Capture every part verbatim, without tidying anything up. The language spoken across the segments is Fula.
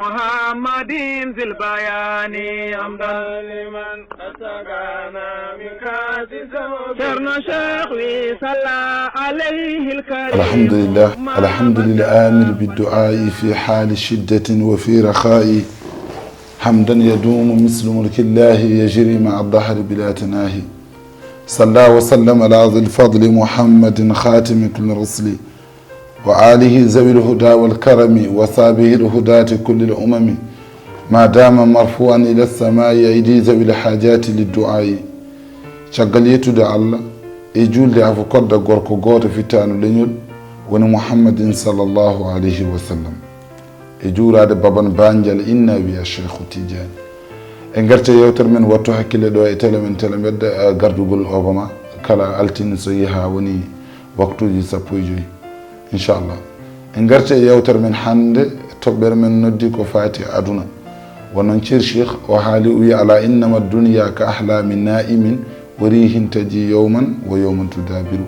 محمد ذي البيان حمدا لمن أسقانا من كأس ذوق. Ceerno Cheikh wi صلى عليه الكريم. الحمد لله، الحمد للآمر بالدعاء في حال شدة وفي رخاء. حمدا يدوم مثل ملك الله يجري مع الدهر بلا تناهي. صلى وسلم على ذي الفضل محمد خاتم كل رسل. وآله ذوي الهدى والكرم وصحبه الهداة كل الأمم ما دام مرفوعا إلى السماء أيدي ذوي الحاجات للدعاء. Caggal yettude Allah e juulde haa fof kodda gorko gooto fittaandu leñol woni Muhammadin sallallahu alayhi wa sallam. E juuraade baban Banjal inna wiya Cheikhu Tidiane. E ngarte yewtere men wattu hakkille ɗo e tele men Tele Mbedda, eh, gardugol Obama kala altine so yehi haa woni waktuuji sappo e joy. Inchallah. En ngarti e yewtere men hannde, toɓɓere men noddi ko faati e aduna. Wonnon Ceer Cheikh, o haali, o wi, "Ala innama dunya ka ahlami naimin, wa rihin taji yawman wa yawman tudabiru."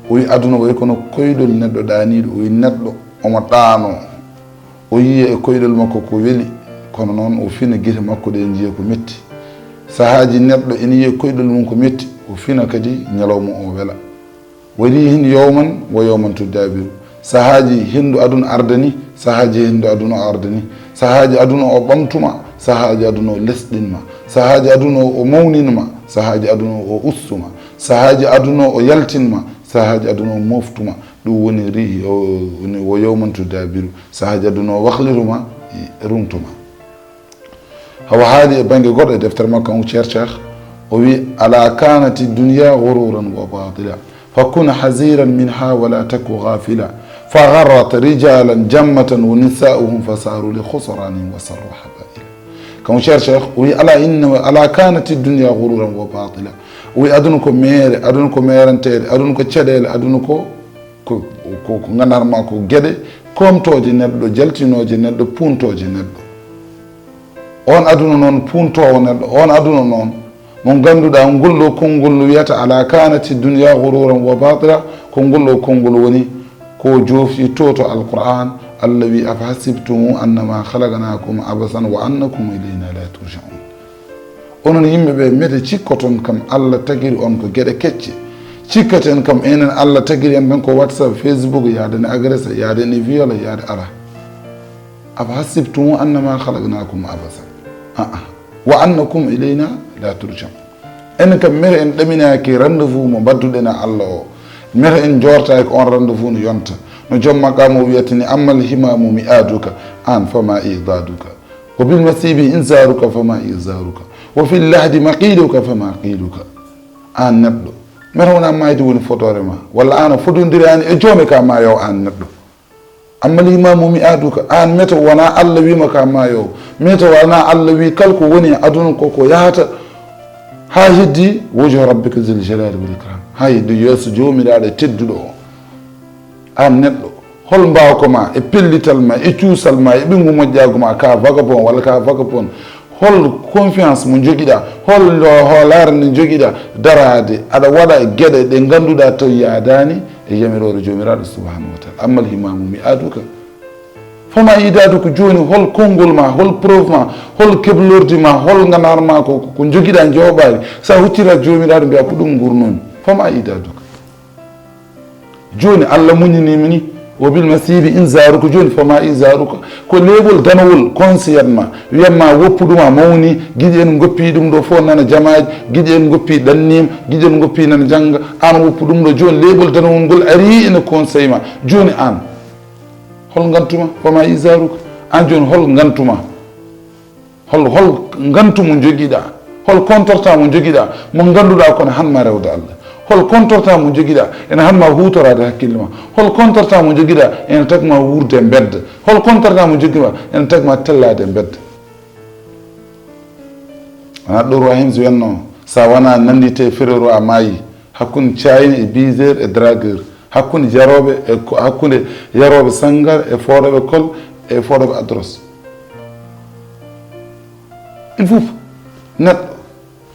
O wi, "Aduna wayi kono koyɗol neɗɗo ɗaaniiɗo." O wi, "Neɗɗo omo ɗaano, o yiya e koyɗol makko ko weli, kono noon o fina gite makko ɗe njiya ko metti." Sahaaji neɗɗo ene yiya koyɗol mum ko metti, o fina kadi ñalawma o wela. Wa rihin yawman wa yawman tudabiru. Sahaaji henndu aduna ardani, sahaaji henndu aduna o ardani. Sahaaji aduna o ɓamtuma, sahaaji aduna o lesɗinma, sahaaji aduna o mawninma, sahaaji aduna o ustuma, sahaaji aduna o yaltinma, sahaaji aduna o moftuma. Ɗum woni rihi, o, woni wa yawman tudabiru. Sahaaji aduna o wakliruma, ruŋtuma. Hawa haali e bannge goɗɗo e deftere makko, kanko Ceer Ceeh, o wi, "Ala kanati dunya ghururan wa batila, fa kun haziran minha wa la taku ghafila, fa gharrat rijalan jammatan wa nisa'uhum fa saru li khusranin wa sarru habaila." Kanko Ceer Ceeh, o wi, "Ala inna, ala kanati dunya ghururan wa batila." O wi, "Aduna ko meere, aduna ko meeranteede, aduna ko caɗeele, aduna ko, ko, ko, ko nganndanɗaa ma ko geɗe koomtooje neɗɗo, jaltinooje neɗɗo, puuntooje neɗɗo." On aduna noon puuntoowo neɗɗo, on aduna noon mo ngannduɗaa ngol ɗo konngol no wiyata, "Ala kanati dunya ghururan wa batila", ko ngol ɗo konngol woni ko joofi to, to Alqur'an, Allah wi, "Afa hasibtum annama khalaqnakum abasan wa annakum ilayna la turja'un." Onon yimɓe ɓe, mete cikkoton kam Allah tagiri on ko geɗe kecce? Cikkaten kam enen Allah tagiri en tan ko WhatsApp, Facebook, yaade ne agressa, yaade ne viola, yaade ala. "Afa hasibtum annama khalaqnakum abasa." Aa. "Wa annakum ilayna la turja'un." Enen kam mete en ɗaminaaki rendez-vous mo mbadduɗen e Allah o. Mete en njortaaki on rendez-vous no yonta. No joom maqaama o wiyata ni, "Ammal himamu mi'aduka, an fama idaduka. Wa bil masibi inzaruka fama izaruka. Wa fil lahdi maqiluka fama qiluka." An neɗɗo, mete wona mayde woni fodoore ma, walla an a fodondirani e joome ka maayo an neɗɗo. Ammal himamu mi'aduka, an mete wona Allah wima ka maayo, mete wona Allah wi kala ko woni e aduna ko ko yahata ha heddi wajhu rabbika zil jalali wal ikram, ha heddi yeeso Joomiraaɗo tedduɗo o. An neɗɗo, hol mbaawka ma e pellital ma e cuusal ma e ɓeyngu moƴƴaagu ma, ka vagabond walla ka vagabond? Hol confiance mo njogiɗa? Hol hoolaare nde njogiɗa daraade aɗa waɗa geɗe ɗe ngannduɗaa taw yaadaani e yamiroore Joomiraaɗo subhanahu wa taala? Ammal himamu mi'aduka. Fama idaduka, jooni hol konngol ma, hol preuve ma, hol keblordi ma, hol nganar ma ko, ko njogiɗa jooɓaari? Sa huccira Joomiraaɗo mbiya ko ɗum ngurnoomi. Fama idaduka. Jooni Allah muñinima ni, "Wa bil masibi inzaruka", jooni fama izaruka. Ko leeɓol danowol conscientement, wiyatma woppu ɗum a mawni, giɗi en goppi ɗum ɗo fof nana jamaaji, giɗi en goppi ɗannima, giɗi en goppi nana jannga, an woppu ɗum ɗo. Jooni leeɓol danowol ngol ari ene conseil ma. Jooni an, hol ngantuma? Fama izaruka. An jooni hol ngantuma? Hol, hol ngantu mo njogiɗa? Hol contorta mo njogiɗa mo ngannduɗa kono hanma rewde Allah? Hol contorta mo njogiɗa ene hanma huutoraade hakkille ma? Hol contorta mo njogiɗa ene tagma wuurde e mbedda? Hol contorta mo njogiɗa ene tagma tellaade e mbedda? Wona ɗo Roi Hims wiyatno, sa wona nandite ferero a maayi, hakkunde caayni e biseur e dragueur, hakkunde jarooɓe e ko, hakkunde yarooɓe sanngar e fooɗooɓe kol e fooɗooɓe adros. Il faut neɗɗo,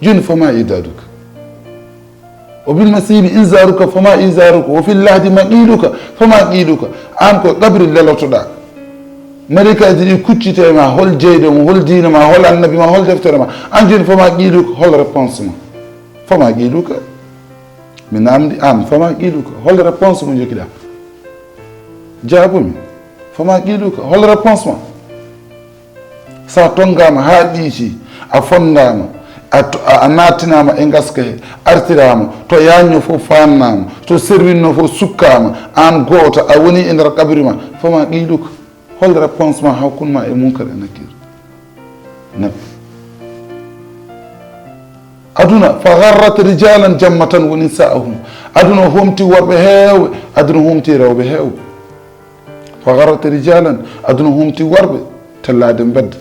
jooni fama idaduka. O bil masibi inzaruka fama izaruka, o fil lahdi maqiluka fama qiluka. An ko qabri lelotoɗa. Malaykaaji ɗi kuccite ma, hol jeyɗo mo, hol diina ma, hol annabi ma, hol deftere ma. An jooni, fama qiiluka, hol réponse ma? Fama qiiluka. Mi namdi an, fama qiiluka, hol réponse mo jokkiɗa? Jaabumi. Fama qiiluka, hol réponse ma? Sa tonngama ha ɓiiti, a fonndama, a to-, a, a nattinama e ngaska he, artirama, to yañno fof fannama, to serwinno fof sukkama, an gooto a woni e nder qabri ma, fama qiiluka, hol réponse ma ha kunma e Munkar e Nakir? Nabi. Aduna, fa gharrat rijalan jammatan wa nisa'ahum. Aduna homti worɓe heewɓe, aduna homti rewɓe heewɓe. Fa gharrat rijalan, aduna homti worɓe, tellaade mbedda.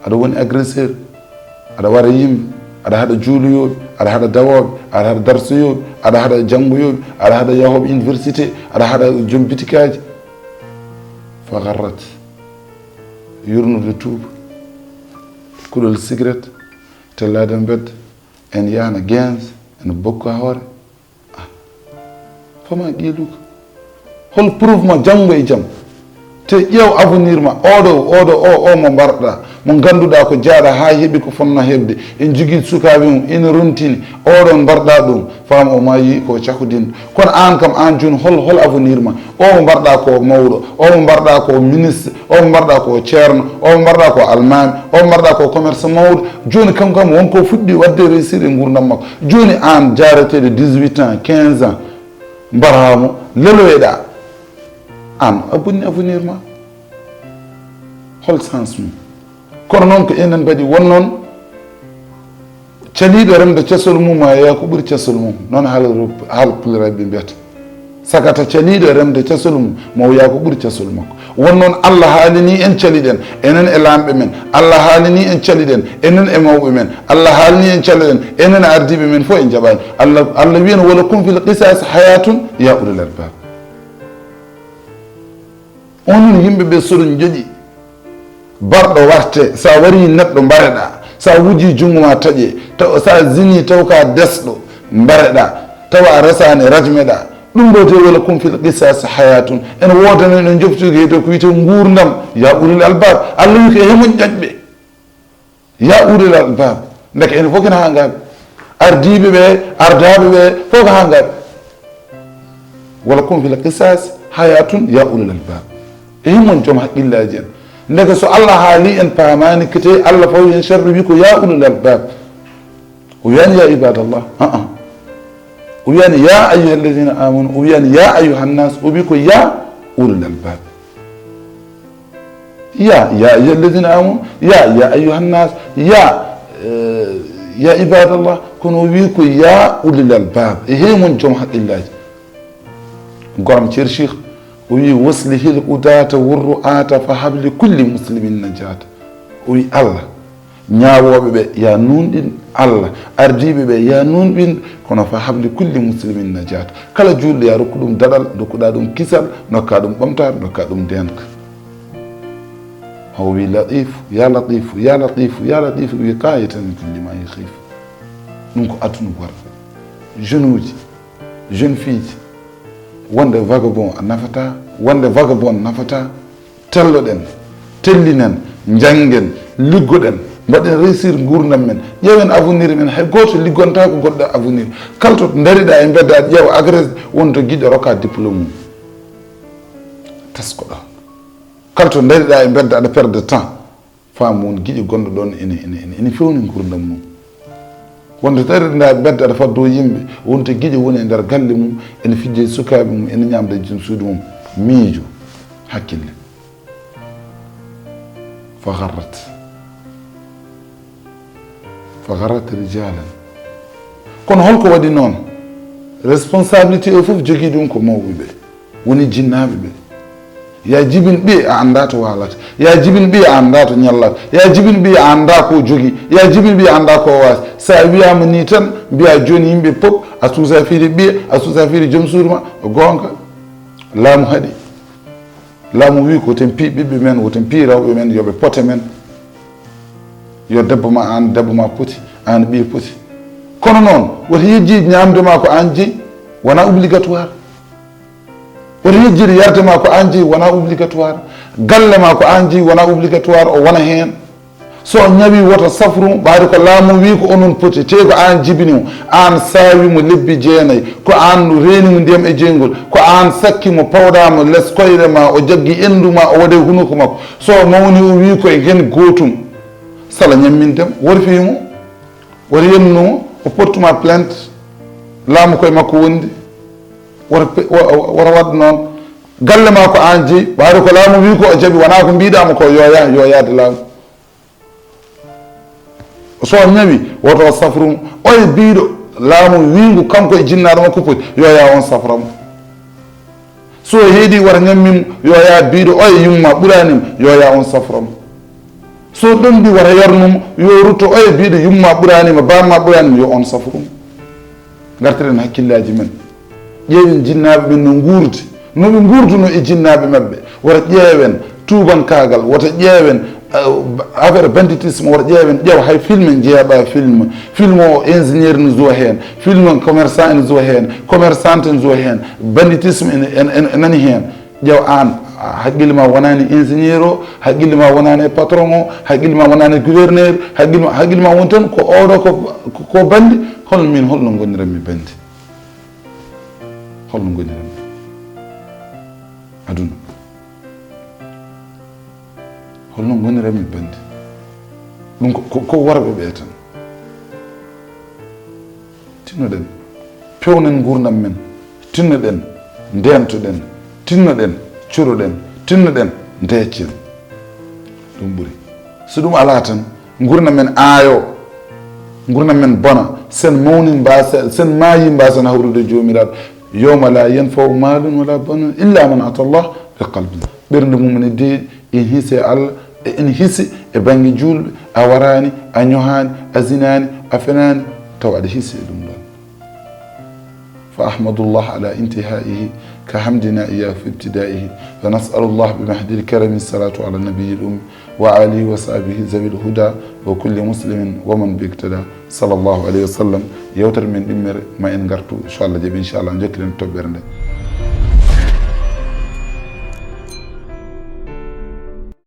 Aɗa woni agresseur, aɗa wara yimɓe, aɗa haɗa juuluyooɓe, aɗa haɗa dawooɓe, aɗa haɗa darsoyooɓe, aɗa haɗa janngoyooɓe, aɗa haɗa yahooɓe université, aɗa haɗa joom bitikaaji. Fa gharrat, yurnude tuuba, kuɗol cigarette, tellaade mbedda, en yahna quinze, en bokka hoore. Ah. Fama qiiluka. Hol preuve ma janngo e jam? Te ƴeew avenir ma, oɗo, oɗo, o, o mo mbarɗa, mo ngannduɗaa ko jaaɗa haa heɓi ko fotnoo heɓde. En jogii sukaaɓe mum, ina rontini. Oɗo mbarɗa ɗum, faam o maayi ko cakkudin. Kono aan kam, aan jooni, hol, hol avenir ma? O mo mbarɗa ko mawɗo, o mo mbarɗa ko ministre, o mo mbarɗa ko ceerno, o mo mbarɗa ko almaami, o mo mbarɗa ko commerce mawɗo. Jooni kam, kam won ko fuɗɗi waɗde réussir e nguurndam makko. Jooni aan jaareteeɗo dix-huit ans, quinze ans, mbaraamo leloyeɗa. Aan a bonni avenir ma. Hol sens mum? Kono noon ko enen mbaɗi won noon caliiɗo remde cesol mum ma yeeya ko ɓuri cesol mum. Noon haala, haala puliraaɓe mbiyata. Sagata caliiɗo remde cesol mum ma o yeeya ko ɓuri cesol makko. Won noon Allah haalini en caliɗen, enen e laamɓe men. Allah haalini en caliɗen, enen e mawɓe men. Allah haalini en caliɗen, enen e ardiiɓe men fof en jaɓaani. Allah, Allah wiyano, "Wa lakum fil qisas hayatun ya ulil albab." Onon yimɓe ɓe, soɗon njoƴi, barɗo warte, sa wari neɗɗo mbareɗa, sa wuji junngo ma taƴe, taw, sa zini taw ka desɗo, mbareɗa, tawa a resani rajmeɗa. Ɗum ɗo te, "Wa lakum fil qisas hayatun." Ene woodani no joftude to ko wiyete nguurndam, ya ulil albab. Allah wi ko e hemon ƴaƴɓe. Ya ulil albab. Ndeke ene fof kene haa ngaaɓe. Ardiiɓe ɓe, ardaaɓe ɓe, fof ko haa ngaaɓe. "Wa lakum fil qisas hayatun ya ulil albab." E himon joom haqqillaaji en. Ndeke so Allah haali en paamaani kete, Allah fawi en sharri wi ko ya ulil albab. O wiyani ya ibadallah. Aa. O wiyani ya ayyuha alladhina amanu. O wiyani ya ayyuha nnas. O wi ko ya ulil albab. Ya, ya ayyuha alladhina amanu, ya, ya ayyuha nnas, ya, eh, ya ibadallah, kono o wi ko ya ulil albab, e hemon joom haqqillaaji. Goram Ceer Cheikh, o wi, "Waslihil udata wurruata fa habli kulli muslimin najata." O wi, Allah, ñaawooɓe ɓe, ya nuunɗin, Allah, ardiiɓe ɓe, ya nuunɗin, kono fa habli kulli muslimin najat. Kala juulɗo, ya rokku ɗum daɗal, dokkuɗa ɗum kisal, nokka ɗum ɓamtaare, nokka ɗum ndeenka. Haw wi, "Latif, ya Latif, ya Latif, ya Latif, wi kayatan min kulli ma yukhif." Ɗum ko aduna worɓe, jeune uji, jeune fille ji. Wonde vagabond a nafata, wonde vagabond nafata. Telloɗen, tellinen, njanngen, liggoɗen, mbaɗen réussir nguurndam men. Ƴeewen avenir men, hay gooto liggontaako goɗɗo avenir. Kala to ndariɗaa e mbedda, aɗa ƴeewa agresse, won to giɗo rokka diplôme mum. Tesko ɗo. Kala to ndariɗaa e mbedda, aɗa perdre temps. Faam won giɗo gonɗo ɗoon ene, ene, ene, ene fewni nguurndam mum. Wonde tawi nda mbedda aɗa faddo yimɓe, wonte giɗo woni e nder galle mum, ene fijja e sukaaɓe mum, ene ñaamda e jom suudu mum. Miijo, hakkille. Fa gharrat. Fa gharrat rijalan. Kono holko waɗi noon? Responsabilité o fof jogii ɗum ko mawɓe ɓe. Woni jinnaaɓe ɓe. Ya jibin ɓiye a anndaa to waalata. Ya jibin ɓiye a anndaa to ñallata. Ya jibin ɓiye a anndaa ko jogii. Ya jibin ɓiye a anndaa ko waasi. So a wiyaama nii tan, mbiyaa jooni yimɓe pop, a suusaa fiiri ɓiye, a suusaa fiiri joom suudu ma. Ko goonga. Laamu haɗi. Laamu wii ko woten pii ɓiɓɓe men, woten pii rewɓe men, yo ɓe pote men. Yo debbo ma aan, debbo ma poti, aan ɓiye poti. Kono noon, woto yejji ñaamde ma ko aan jeyi, wonaa obligatoire. Woto yejjit yarde ma ko an jeyi wona obligatoire. Galle ma ko an jeyi wona obligatoire o wona heen. So o ñawi woto safru mo, ɓayde ko laamu wi ko onon poti, te ko an jibini mo, an sawi mo lebbi jeenayi, ko an reeni mo ndiyam e jeygol, ko an sakki mo, pawɗa mo les koyɗe ma, o jaggi endu ma, o waɗe hunuko makko. So o mawni o wi ko e gen gootum, sala ñamminde mo, wori fii mo, wori yennu mo, o portuma plainte, laamu koye makko wondi, wora pe-, wo-, wo-, wora waɗ noon. Galle ma ko an jeyi, ɓayde ko laamu wi ko o jaɓi, wona ko mbiɗa mo ko yo ya, yo yaade laamu. So o ñawi, woto o safru mo. Oye biiɗo laamu wi ngu kanko e jinnaaɗo makko poti, yo ya on safra mo. So o heedi wata ñammi mo, yo ya biiɗo oye yumma ɓurani mo, yo ya on safra mo. So ɗomɗi wata yarnu mo, yo rutto oye biiɗo yumma ɓurani mo, bamma ɓurani mo, yo on safru mo. Ngartiren hakkillaaji men. Ƴeewen jinnaaɓe ɓen no nguurdi, no ɓe nguurduno e jinnaaɓe maɓɓe. Wota ƴeewen tuubankaagal, wota ƴeewen, eh, affaire banditisme, wota ƴeewen, ƴeew hay film en jeeɓa film. Film o ingénieur ne joue heen, film o commerçant ene joue heen, commerçante ene joue heen, banditisme ene, ene, ene, ene nani heen. Ƴeew aan, haqqille ma wonaani ingénieur o, haqqille ma wonaani e patron o, haqqille ma wonaani e gouverneur, haqqille ma, haqqille ma woni tan ko oɗo ko, ko, ko bandi. Hol min, holno ngoniranmi bandi? Holno ngoniranmi? Aduna. Holno ngoniranmi bandi? Ɗum ko, ko, ko worɓe ɓe tan. Tinnoɗen, pewnen nguurndam men, tinnoɗen, ndeentoɗen, tinnoɗen, curoɗen, tinnoɗen, ndeeccen. Ɗum ɓuri. So ɗum alaa tan, nguurndam men aayo, nguurndam men bona, sen mawni mbaasen, sen maayi mbaasen hawrude Joomiraaɗo. Yawma laa yanfa'u maalun walaa banuuna illaa man ataa Allaha bi qalbin. Ɓernde mum ene deeƴi, ene hiisi e Allah, e ene hiisi e bannge juulɓe, a waraani, a ñohaani, a zinaani, a fenaani, tawa aɗa hiisi e ɗum ɗon. Fa ahmadullaha ala intihaihi ka hamdina iyyahu fi ibtidaihi. Fa nas'alullaha bi mahdil karami salatu ala nabiyil ummi wa alihi wa sahbihi zawil huda wa kulli muslimin wa man biktada sallallahu alayhi wa sallam. Yewtere men ɗimmere ma en ngartu, inchallah, jaɓi, inchallah, jokkiren toɓɓere nde.